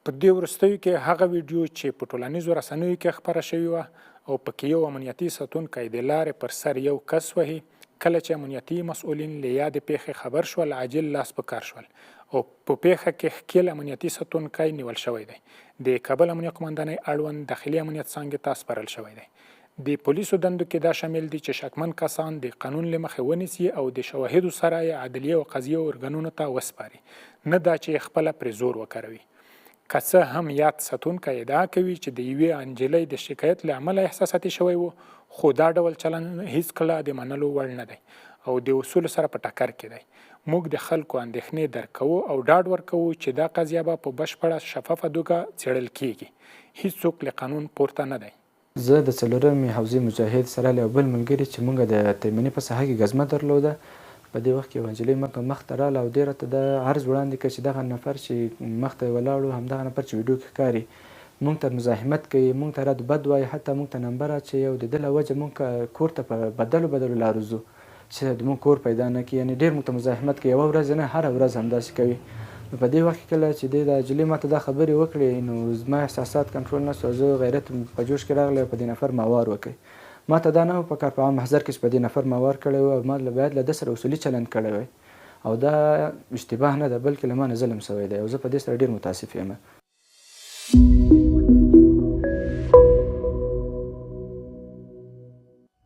په دې وروستیو کې هغه ویډیو چې په ټولنیزو رسنیو کې خپره شوې وه او په کې یو امنیتي ساتونکی د لارې پر سر یو کس وهي، کله چې امنیتي مسؤلین له یادې پېښې خبر شول، عاجل لاس په کار شول او په پېښه کې ښکېل امنیتي ساتونکی نیول شوی دی، د کابل امنیه قوماندانۍ اړوند داخلي امنیت څانګې ته سپارل شوی دی. د پولیسو دندو کې دا شامل دي چې شکمن کسان د قانون له مخې ونیسي او د شواهدو سره یې عدلي او قضیي ارګانونو ته وسپاري، نه دا چې خپله پرې زور وکاروي. که څه هم یاد ساتونکی ادعا کوي چې د یوې نجلۍ د شکایت له امله احساساتي شوی و، خو دا ډول چلند هیڅکله د منلو وړ نه دی او د اصولو سره په ټکر کې دی. موږ د خلکو اندېښنې درک کوو او ډاډ ورکوو چې دا قضیه به په بشپړه شفافه دوګه څېړل کېږي. هیڅوک له قانون پورته نه دی. زه د څلورمې حوزې مجاهد سره له یو بل ملګري چې مونږ د تیمني په ساحه کې ګزمه درلوده، په دې وخت کې یوه نجلۍ مونږ مخته راله او دې راته دا عرض وړاندې کړ چې دغه نفر چې مخته یې ولاړ و، همدغه نفر چې ویډیو کې ښکاري مونږ ته مزاحمت کوي، مونږ ته رد بد وایي، حتی مونږ ته نمبر اچوي او د ده له وجې مونږ کور ته په بدلو بدلو لارو ځو. چې د موږ کور پیدا نه کړي، یعنې ډېر موږ ته مزاحمت کوي، یوه ورځ نه هره ورځ همداسې کوي. نو په دې وخت کې کله چې دې دا نجلۍ ماته دا خبرې وکړې نو زما احساسات کنټرول نه شو، زه غیرت په جوش کې راغلی او په دې نفر ما وار وکړ. ماته دا نه و په کار په عام محضر کې چې په دې نفر ما وار کړی و او ما باید له ده سره اصولي چلند کړی وای او دا اشتباه نه ده بلکې له ما نه ظلم شوی دی او زه په دې سره ډېر متاسف یم.